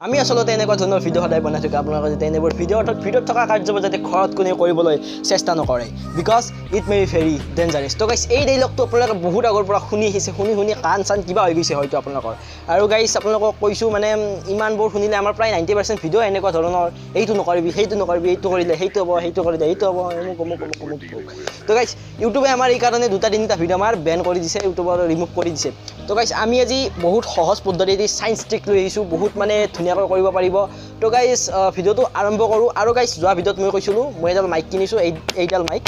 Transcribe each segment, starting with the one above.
আমি আচলতে এনেকুৱা ধৰণৰ ভিডিঅ' সদায় বনাই থাকোঁ আপোনালোকে যাতে এনেবোৰ ভিডিঅ' অৰ্থাৎ ভিডিঅ'ত থকা কাৰ্যবোৰ যাতে ঘৰত কোনেও কৰিবলৈ চেষ্টা নকৰে, because it may be very dangerous. তো গাইছ, এই ডাইলগটো আপোনালোকে বহুত আগৰ পৰা শুনি আহিছে, শুনি শুনি কাণ চান কিবা হৈ গৈছে হয়তো আপোনালোকৰ। আৰু গাইছ, আপোনালোকক কৈছোঁ মানে ইমানবোৰ শুনিলে আমাৰ প্ৰায় 90% ভিডিঅ' এনেকুৱা ধৰণৰ, এইটো নকৰিবি, সেইটো নকৰিবি, এইটো কৰিলে সেইটো হ'ব, সেইটো কৰিলে এইটো হ'ব, অমুক অমুক অমুক অমুক অমুক। তো গাইছ, ইউটিউবে আমাৰ এই কাৰণে দুটা তিনিটা ভিডিঅ' আমাৰ বেন কৰি দিছে, ইউটিউবৰ ৰিমুভ কৰি দিছে। তো গাইছ, আমি আজি বহুত সহজ পদ্ধতিৰে চাইন্স ট্ৰিক লৈ আহিছোঁ, বহুত মানে ধুনীয়াকৈ কৰিব পাৰিব। তো গাইছ, ভিডিঅ'টো আৰম্ভ কৰোঁ। আৰু গাইছ, যোৱা ভিডিঅ'ত মই কৈছিলোঁ মই এডাল মাইক কিনিছোঁ, এইডাল মাইক,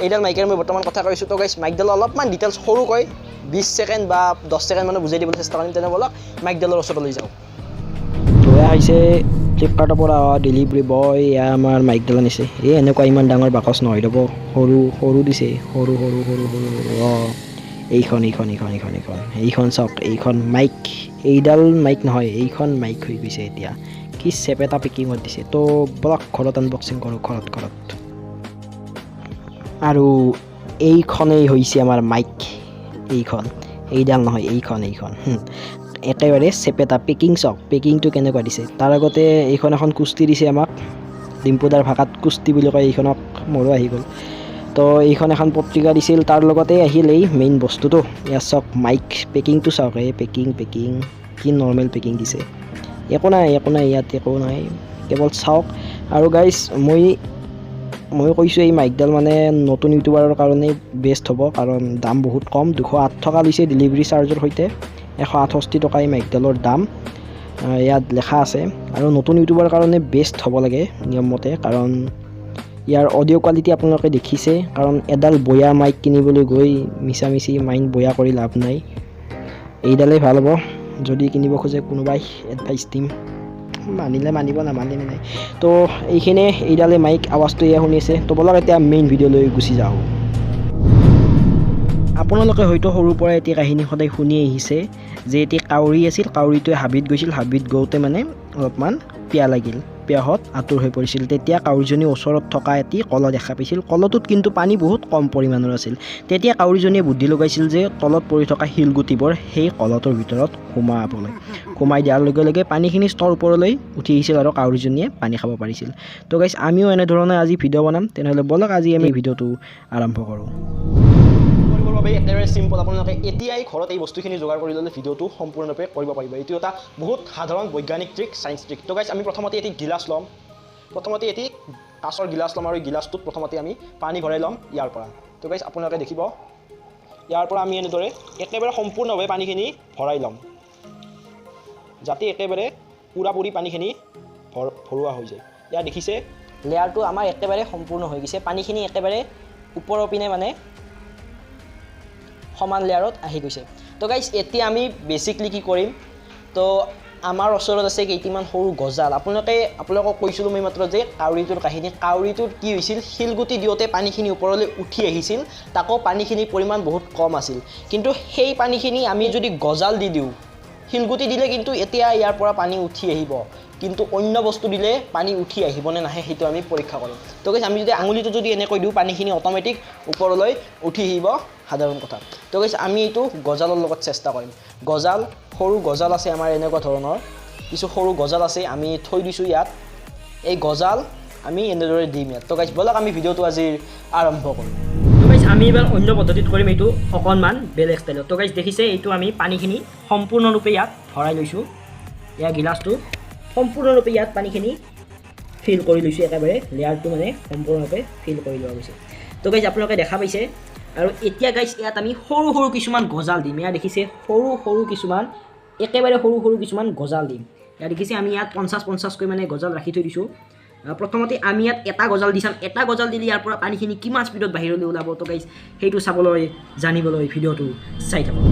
এইডাল মাইকেৰে মই বৰ্তমান কথা কৈছোঁ। তো গাইছ, মাইকডাল অলপমান ডিটেইলছ সৰুকৈ 20 ছেকেণ্ড বা 10 ছেকেণ্ড মানে বুজাই দিবলৈ চেষ্টা কৰিম। তেনে ব'লক, মাইকডালৰ ওচৰলৈ যাওঁ। তো এয়া হৈছে ফ্লিপকাৰ্টৰ পৰা অহা ডেলিভাৰী বয়, এয়া আমাৰ মাইকডাল আনিছে। এই এনেকুৱা ইমান ডাঙৰ বাকচ নহয় ৰ'ব, সৰু সৰু দিছে, সৰু সৰু সৰু সৰু সৰু। অঁ, এইখন এইখন এইখন এইখন এইখন এইখন চাওক, এইখন মাইক, এইডাল মাইক নহয়, এইখন মাইক হৈ গৈছে এতিয়া। কি চেপেটা পেকিঙত দিছে। তো বলক, ঘৰত আনবক্সিং কৰোঁ, ঘৰত ঘৰত। আৰু এইখনেই হৈছে আমাৰ মাইক, এইখন, এইডাল নহয়, এইখন এইখন। একেবাৰে চেপেটা পেকিং, চাওক পেকিংটো কেনেকুৱা দিছে। তাৰ আগতে এইখন এখন কুস্তি দিছে আমাক, ডিম্পুদাৰ ভাষাত কুস্তি বুলি কয় এইখনক, মোৰো আহি গ'ল। তো এইখন এখন পত্ৰিকা দিছিল, তাৰ লগতে আহিল এই মেইন বস্তুটো। ইয়াত চাওক, মাইক পেকিংটো চাওক, এই পেকিং পেকিং কি নৰ্মেল পেকিং দিছে, একো নাই, একো নাই, ইয়াত একো নাই, কেৱল চাওক। আৰু গাইজ, মই কৈছোঁ এই মাইকডাল মানে নতুন ইউটিউবাৰৰ কাৰণে বেষ্ট হ'ব, কাৰণ দাম বহুত কম, 208 টকা লৈছে ডেলিভাৰী চাৰ্জৰ সৈতে, 168 টকা এই মাইকডালৰ দাম ইয়াত লেখা আছে। আৰু নতুন ইউটিউবাৰৰ কাৰণে বেষ্ট হ'ব লাগে নিয়মমতে, কাৰণ ইয়াৰ অডিঅ' কোৱালিটি আপোনালোকে দেখিছে। কাৰণ এডাল বয়া মাইক কিনিবলৈ গৈ মিছামিছি মাইণ্ড বয়া কৰি লাভ নাই, এইডালেই ভাল হ'ব। যদি কিনিব খোজে কোনোবাই, এডভাইচ দিম, মানিলে মানিব, নামানিলে নাই। তো এইখিনিয়ে, এইডালে মাইক, আৱাজটো এয়া শুনিছে। তো ব'লক, এতিয়া মেইন ভিডিঅ'লৈ গুচি যাওঁ। আপোনালোকে হয়তো সৰুৰ পৰা এটি কাহিনী সদায় শুনি আহিছে যে এটি কাউৰী আছিল, কাউৰীটোৱে হাবিত গৈছিল, হাবিত গওঁতে মানে অলপমান পিয়াহ লাগিল, পিয়াহত আতুৰ হৈ পৰিছিল। তেতিয়া কাউৰীজনী ওচৰত থকা এটি কলহ দেখা পাইছিল, কলহটোত কিন্তু পানী বহুত কম পৰিমাণৰ আছিল। তেতিয়া কাউৰীজনীয়ে বুদ্ধি লগাইছিল যে তলত পৰি থকা শিলগুটিবোৰ সেই কলহটোৰ ভিতৰত সোমাবলৈ, সোমাই দিয়াৰ লগে লগে পানীখিনি স্তৰ ওপৰলৈ উঠি আহিছিল আৰু কাউৰীজনীয়ে পানী খাব পাৰিছিল। তো গাইছ, আমিও এনেধৰণে আজি ভিডিঅ' বনাম। তেনেহ'লে ব'লক, আজি আমি ভিডিঅ'টো আৰম্ভ কৰোঁ। কৰিবৰ বাবে একেবাৰে চিম্পল, আপোনালোকে এতিয়াই ঘৰত এই বস্তুখিনি যোগাৰ কৰি ল'লে ভিডিঅ'টো সম্পূৰ্ণৰূপে কৰিব পাৰিব। এইটো এটা বহুত সাধাৰণ বৈজ্ঞানিক ট্ৰিক, চায়েন্স ট্ৰিক। তো গাইছ, আমি প্ৰথমতে এটি গিলাচ ল'ম, প্ৰথমতে এটি কাঁচৰ গিলাচ ল'ম আৰু এই গিলাচটোত প্ৰথমতে আমি পানী ভৰাই ল'ম ইয়াৰ পৰা। তো গাইছ, আপোনালোকে দেখিব, ইয়াৰ পৰা আমি এনেদৰে একেবাৰে সম্পূৰ্ণভাৱে পানীখিনি ভৰাই ল'ম, যাতে একেবাৰে পূৰাপূৰি পানীখিনি ভৰোৱা হৈ যায়। ইয়াত দেখিছে, লেয়াৰটো আমাৰ একেবাৰে সম্পূৰ্ণ হৈ গৈছে, পানীখিনি একেবাৰে ওপৰৰ পিনে মানে সমান লেয়াৰত আহি গৈছে। তো গাইছ, এতিয়া আমি বেচিকলি কি কৰিম? তো আমাৰ ওচৰত আছে কেইটিমান সৰু গজাল। আপোনালোকক কৈছিলোঁ মই মাত্ৰ যে কাউৰীটোৰ কাহিনী, কাউৰীটোৰ কি হৈছিল, শিলগুটি দিওঁতে পানীখিনি ওপৰলৈ উঠি আহিছিল, তাকো পানীখিনিৰ পৰিমাণ বহুত কম আছিল। কিন্তু সেই পানীখিনি আমি যদি গজাল দি দিওঁ, শিলগুটি দিলে কিন্তু এতিয়া ইয়াৰ পৰা পানী উঠি আহিব, কিন্তু অন্য বস্তু দিলে পানী উঠি আহিবনে নাহে সেইটো আমি পৰীক্ষা কৰিম। তো গাইছ, আমি যদি আঙুলিটো যদি এনেকৈ দিওঁ, পানীখিনি অট'মেটিক ওপৰলৈ উঠি আহিব, সাধাৰণ কথা। তো গাইছ, আমি এইটো গজালৰ লগত চেষ্টা কৰিম। গজাল, সৰু গজাল আছে আমাৰ, এনেকুৱা ধৰণৰ কিছু সৰু গজাল আছে, আমি থৈ দিছোঁ ইয়াত। এই গজাল আমি এনেদৰে দিম ইয়াত। তো গাইছ, ব'লক, আমি ভিডিঅ'টো আজিৰ আৰম্ভ কৰোঁ। তো গাইছ, আমি এইবাৰ অন্য পদ্ধতিত কৰিম এইটো, অকণমান বেলেগ ষ্টাইলত। তো গাইছ, দেখিছে, এইটো আমি পানীখিনি সম্পূৰ্ণৰূপে ইয়াত ভৰাই লৈছোঁ। ইয়াৰ গিলাচটো সম্পূৰ্ণৰূপে ইয়াত পানীখিনি ফিল কৰি লৈছোঁ, একেবাৰে লেয়াৰটো মানে সম্পূৰ্ণৰূপে ফিল কৰি লোৱা গৈছে। তো গাইছ, আপোনালোকে দেখা পাইছে। আৰু এতিয়া গাইছ, ইয়াত আমি সৰু সৰু কিছুমান গজাল দিম। ইয়াত দেখিছে, সৰু সৰু কিছুমান, একেবাৰে সৰু সৰু কিছুমান গজাল দিম। ইয়াত দেখিছে, আমি ইয়াত 50 50কৈ মানে গজাল ৰাখি থৈ দিছোঁ। প্ৰথমতে আমি ইয়াত এটা গজাল দি চাম। এটা গজাল দিলে ইয়াৰ পৰা পানীখিনি কিমান স্পীডত বাহিৰলৈ ওলাব। তো গাইছ, সেইটো চাবলৈ, জানিবলৈ ভিডিঅ'টো চাই থাকক।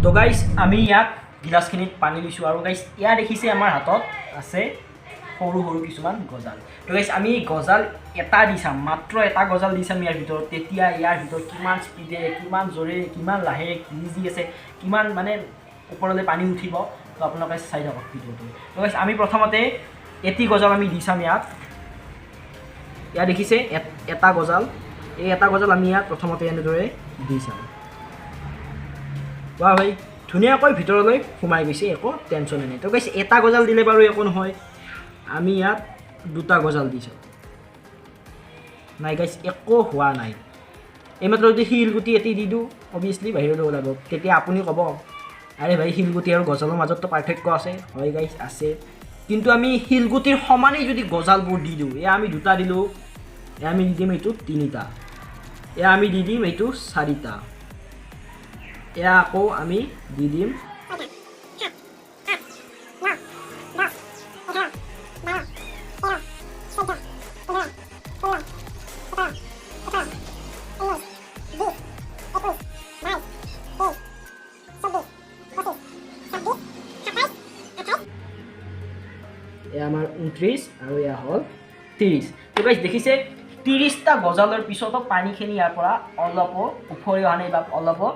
তো গাইছ, আমি ইয়াত গিলাচখিনিত পানী লৈছোঁ আৰু গাইছ, ইয়াত দেখিছে, আমাৰ হাতত আছে সৰু সৰু কিছুমান গজাল। তো গাইছ, আমি গজাল এটা দি চাম, মাত্ৰ এটা গজাল দি চাম ইয়াৰ ভিতৰত। তেতিয়া ইয়াৰ ভিতৰত কিমান স্পীডে, কিমান জোৰে, কিমান লাহে লিজি আছে, কিমান মানে ওপৰলৈ পানী উঠিব, তো আপোনালোকে চাই থাকক ভিডিঅ'টো। তো গাইছ, আমি প্ৰথমতে এটি গজাল আমি দি চাম ইয়াত। ইয়াত দেখিছে, এটা গজাল, এই এটা গজাল আমি ইয়াত প্ৰথমতে এনেদৰে দি চাম। বাহ ভাই। ধুনীয়াকৈ ভিতৰলৈ সোমাই গৈছে, একো টেনশ্যনে নাই। তো গাইছ এটা গজাল দিলে বাৰু একো নহয়, আমি ইয়াত দুটা গজাল দি চাওঁ। নাই গাইছ একো হোৱা নাই। এইমাত্ৰ যদি শিলগুটি এটি দি দিওঁ অভিয়াছলি বাহিৰলৈ ওলাব। তেতিয়া আপুনি ক'ব আৰে ভাই শিলগুটি আৰু গজালৰ মাজততো পাৰ্থক্য আছে। হয় গাইছ আছে, কিন্তু আমি শিলগুটিৰ সমানেই যদি গজালবোৰ দি দিওঁ, এয়া আমি দুটা দিলোঁ, এয়া আমি দি দিম এইটো তিনিটা, এয়া আমি দি দিম এইটো চাৰিটা, এয়া আকৌ আমি দি দিম এয়া আমাৰ 29 আৰু এয়া হ'ল 30। তো গাইছ দেখিছে 30টা গজালৰ পিছতো পানীখিনি ইয়াৰ পৰা অলপো উফৰি অহা নাই বা অলপো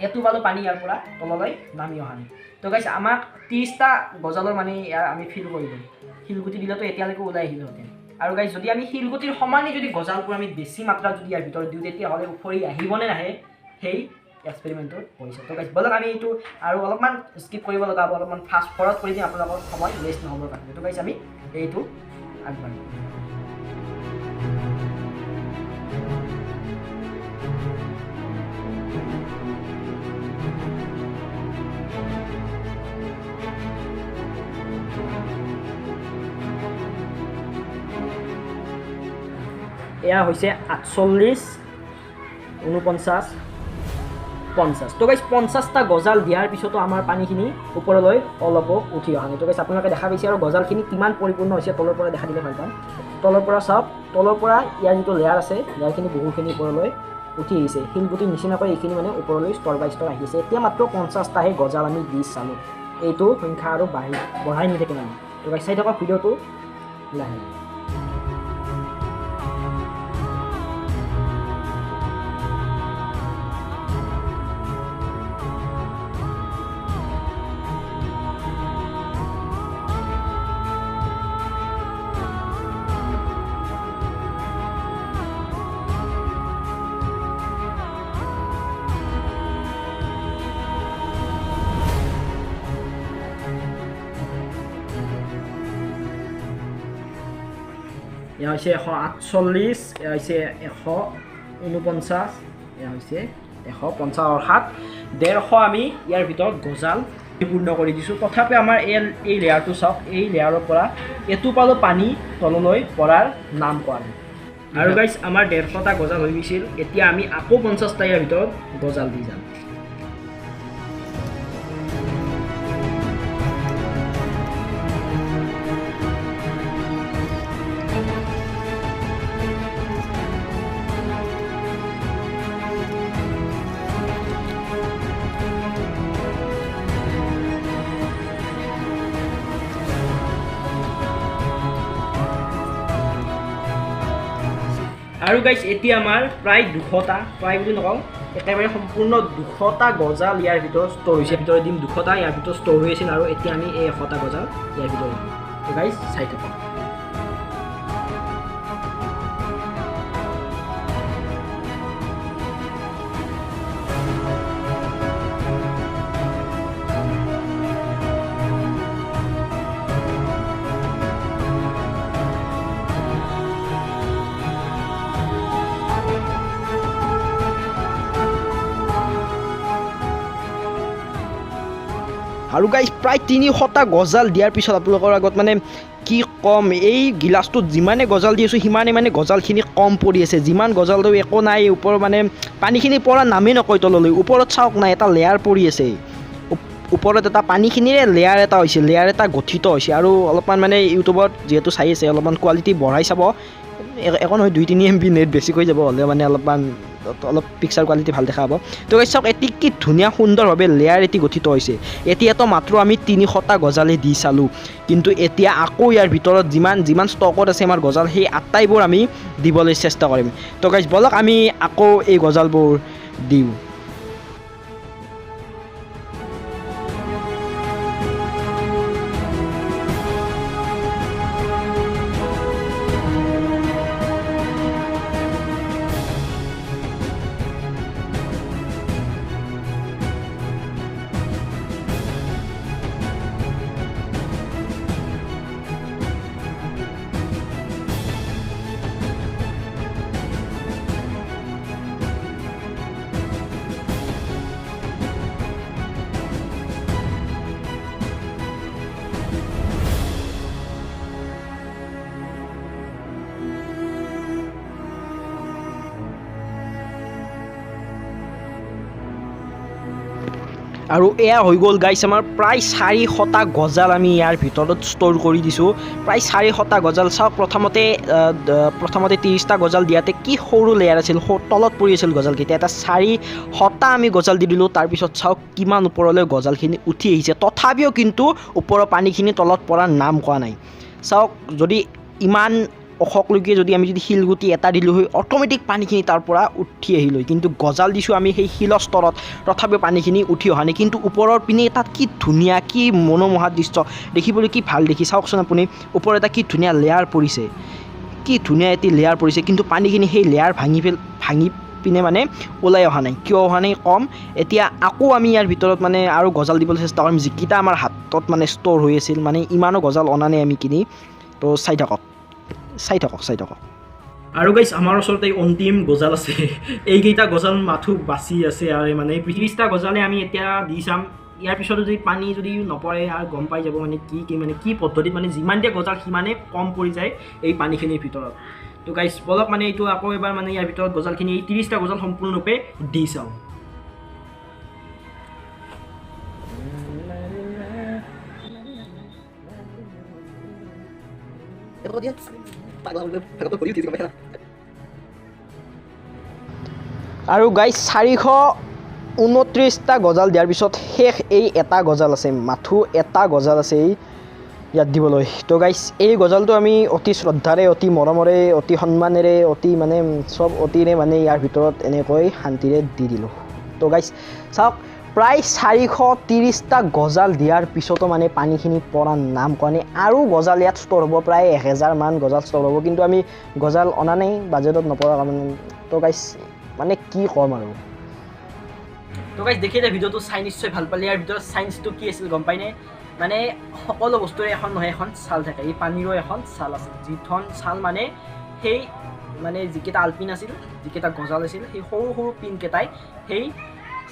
এটোপালো পানী ইয়াৰ পৰা তললৈ নামি অহা নাই। তো গাইছ আমাক 30টা গজালৰ মানে ইয়াৰ আমি ফিল কৰিলোঁ, শিলগুটি দিলেতো এতিয়ালৈকে ওলাই আহিলোহেঁতেন। আৰু গাইছ যদি আমি শিলগুটিৰ সমানেই যদি গজালবোৰ আমি বেছি মাত্ৰাত যদি ইয়াৰ ভিতৰত দিওঁ তেতিয়াহ'লে উফৰি আহিবনে নাহে সেই এক্সপেৰিমেণ্টটোত কৰিছে। তো গাইছ ব'লক আমি এইটো আৰু অলপমান স্কিপ কৰিব লগা হ'ব, অলপমান ফাষ্ট ফৰৱাৰ্ড কৰি দিম আপোনালোকৰ সময় ৱেষ্ট নহ'বৰ কাৰণে। তো গাইছ আমি এইটো আগবাঢ়িম। এয়া হৈছে 48, 49, 50। তো গাইছ 50টা গজাল দিয়াৰ পিছতো আমাৰ পানীখিনি ওপৰলৈ অলপো উঠি অহা নাই। তো গাইছ আপোনালোকে দেখা পাইছে আৰু গজালখিনি কিমান পৰিপূৰ্ণ হৈছে, তলৰ পৰা দেখা দিলে ভাল পাম। তলৰ পৰা চাওক, তলৰ পৰা ইয়াৰ যিটো লেয়াৰ আছে লেয়াৰখিনি বহুখিনি ওপৰলৈ উঠি আহিছে, শিলগুটিৰ নিচিনাকৈ এইখিনি মানে ওপৰলৈ স্তৰ বাই স্তৰ আহিছে। এতিয়া মাত্ৰ 50টাহে গজাল আমি দি চালোঁ, এইটো সংখ্যা আৰু বঢ়াই নি থাকিম আমি। তো গাইছ চাই থাকক ভিডিঅ'টো লাহে লাহে। এয়া হৈছে 148, এয়া হৈছে 149, এয়া হৈছে 157, 150 আমি ইয়াৰ ভিতৰত গজাল পূৰ্ণ কৰি দিছোঁ। তথাপি আমাৰ এই লেয়াৰটো চাওক, এই লেয়াৰৰ পৰা এটোপালো পানী তললৈ পৰাৰ নাম কোৱা নাই। আৰু গাইছ আমাৰ 150টা গজাল হৈ গৈছিল, এতিয়া আমি আকৌ 50টা ইয়াৰ ভিতৰত গজাল দি যাম। আৰু গাইছ এতিয়া আমাৰ প্ৰায় 200টা, প্ৰায় বুলি নকওঁ, একেবাৰে সম্পূৰ্ণ 200টা গজাল ইয়াৰ ভিতৰত ষ্ট'ৰ হৈছে। ভিতৰত দিম 200টা ইয়াৰ ভিতৰত ষ্ট'ৰ হৈ আছিল আৰু এতিয়া আমি এই 100টা গজাল ইয়াৰ ভিতৰত দিম। তো গাইছ চাই থাকক। আৰু গাইছ প্ৰায় 300টা গজাল দিয়াৰ পিছত আপোনালোকৰ আগত মানে কি ক'ম, এই গিলাচটোত যিমানে গজাল দি আছোঁ সিমানে মানে গজালখিনি কম পৰি আছে। যিমান গজাল দিওঁ একো নাই, ওপৰ মানে পানীখিনি পৰা নামেই নকয় তললৈ। ওপৰত চাওক না এটা লেয়াৰ পৰি আছে, ওপৰত এটা পানীখিনিৰে লেয়াৰ এটা হৈছে, লেয়াৰ এটা গঠিত হৈছে। আৰু অলপমান মানে ইউটিউবত যিহেতু চাই আছে অলপমান কোৱালিটি বঢ়াই চাব, একো নহয় 2-3 MB net বেছিকৈ যাব, হ'লেও মানে অলপমান অলপ পিকচাৰ কোৱালিটি ভাল দেখা হ'ব। তো গাইছ চাওক এটি কি ধুনীয়া সুন্দৰভাৱে লেয়াৰ এটি গঠিত হৈছে। এতিয়াতো মাত্ৰ আমি 300টা গজালে দি চালোঁ, কিন্তু এতিয়া আকৌ ইয়াৰ ভিতৰত যিমান যিমান ষ্টকত আছে আমাৰ গজাল সেই আটাইবোৰ আমি দিবলৈ চেষ্টা কৰিম। তো গাইছ ব'লক আমি আকৌ এই গজালবোৰ দিওঁ। আৰু এয়া হৈ গ'ল গাইছ আমাৰ প্ৰায় 400টা গজাল আমি ইয়াৰ ভিতৰত ষ্ট'ৰ কৰি দিছোঁ। প্ৰায় 400টা গজাল। চাওক প্ৰথমতে 30টা গজাল দিয়াতে কি সৰু লেয়াৰ আছিল, তলত পৰি আছিল গজালকেইটা। এটা 400টা আমি গজাল দি দিলোঁ। তাৰপিছত চাওক কিমান ওপৰলৈ গজালখিনি উঠি আহিছে, তথাপিও কিন্তু ওপৰৰ পানীখিনি তলত পৰাৰ নাম কোৱা নাই। চাওক যদি ইমান ওখলৈকে যদি আমি যদি শিলগুটি এটা দিলোঁ হয়, অট'মেটিক পানীখিনি তাৰ পৰা উঠি আহিল হয়। কিন্তু গজাল দিছোঁ আমি সেই শিলৰ স্তৰত, তথাপিও পানীখিনি উঠি অহা নাই। কিন্তু ওপৰৰ পিনে তাত কি ধুনীয়া, কি মনোমোহা দৃশ্য, দেখিবলৈ কি ভাল দেখি। চাওকচোন আপুনি, ওপৰত এটা কি ধুনীয়া লেয়াৰ পৰিছে, কি ধুনীয়া এটি লেয়াৰ পৰিছে। কিন্তু পানীখিনি সেই লেয়াৰ ভাঙি পিনে মানে ওলাই অহা নাই। কিয় অহা নাই কম। এতিয়া আকৌ আমি ইয়াৰ ভিতৰত মানে আৰু গজাল দিবলৈ চেষ্টা কৰিম, যিকেইটা আমাৰ হাতত মানে ষ্ট'ৰ হৈ আছিল, মানে ইমানো গজাল অনা নাই আমি কিনি। তো চাই থাকক, চাই থাকক, চাই থাকক। আৰু গাইছ আমাৰ ওচৰতে অন্তিম গজাল আছে, এইকেইটা গজাল মাথো বাচি আছে। আৰু মানে 30টা গজালে আমি এতিয়া দি চাম। ইয়াৰ পিছতো যদি পানী যদি নপৰে আৰু গম পাই যাব মানে কি কি মানে কি পদ্ধতিত মানে যিমান দিয়া গজাল সিমানেই কম পৰি যায় এই পানীখিনিৰ ভিতৰত। তো গাইছ বলক মানে এইটো আকৌ এবাৰ মানে ইয়াৰ ভিতৰত গজালখিনি, এই 30টা গজাল সম্পূৰ্ণৰূপে দি চাওঁ। আৰু গাইছ 429টা গজাল দিয়াৰ পিছত শেষ এই এটা গজাল আছে, মাথো এটা গজাল আছে এই ইয়াত দিবলৈ। তো গাইছ এই গজালটো আমি অতি শ্ৰদ্ধাৰে, অতি মৰমেৰে, অতি সন্মানেৰে, অতি মানে চব অতিৰে মানে ইয়াৰ ভিতৰত এনেকৈ শান্তিৰে দি দিলোঁ। তো গাইছ চাওক প্ৰায় 430টা গজাল দিয়াৰ পিছতো মানে পানীখিনি পৰা নাম কোৱা নাই। আৰু গজাল ইয়াত ষ্ট'ৰ হ'ব, প্ৰায় 1000মান গজাল ষ্ট'ৰ হ'ব, কিন্তু আমি গজাল অনা নাই বাজেটত নপৰাৰ কাৰণে। তো গাইছ মানে কি ক'ম আৰু। তো গাইছ দেখিলে ভিডিঅ'টো চাই নিশ্চয় ভাল পালে। ইয়াৰ ভিতৰত চায়েন্সটো কি আছিল গম পাইনে? মানে সকলো বস্তুৰে এখন নহয় এখন ছাল থাকে, এই পানীৰো এখন ছাল আছিল। যিখন ছাল মানে সেই মানে যিকেইটা আলপিন আছিল, যিকেইটা গজাল আছিল, সেই সৰু সৰু পিনকেইটাই সেই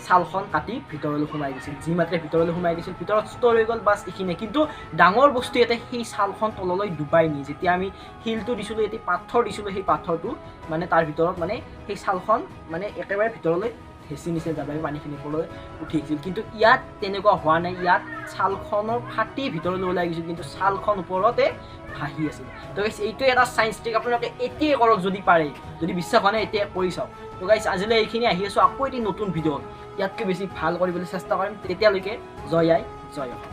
ছালখন কাটি ভিতৰলৈ সোমাই গৈছিল। যি মাত্ৰে ভিতৰলৈ সোমাই গৈছিল, ভিতৰত ষ্ট'ৰ হৈ গ'ল, বাছ এইখিনিয়ে। কিন্তু ডাঙৰ বস্তু এটা সেই ছালখন তললৈ ডুবাই নি, যেতিয়া আমি শিলটো দিছিলোঁ, এটি পাথৰ দিছিলোঁ, সেই পাথৰটো মানে তাৰ ভিতৰত মানে সেই ছালখন মানে একেবাৰে ভিতৰলৈ হেঁচি নিছে, যাৰ বাবে পানীখিনি ওপৰলৈ উঠি আহিছিল। কিন্তু ইয়াত তেনেকুৱা হোৱা নাই, ইয়াত ছালখনৰ ফাটি ভিতৰলৈ ওলাই গৈছিল, কিন্তু ছালখন ওপৰতে ভাহি আছিল। তো গাইছ এইটোৱে এটা চায়েন্স ট্ৰিক, আপোনালোকে এতিয়াই কৰক যদি পাৰে, যদি বিশ্বাস হোৱা নাই এতিয়াই কৰি চাওক। তো গাইছ আজিলৈ এইখিনি, আহি আছোঁ আকৌ এটি নতুন ভিডিঅ'ত, ইয়াতকৈ বেছি ভাল কৰিবলৈ চেষ্টা কৰিম। তেতিয়ালৈকে জয় আই, জয় অসম।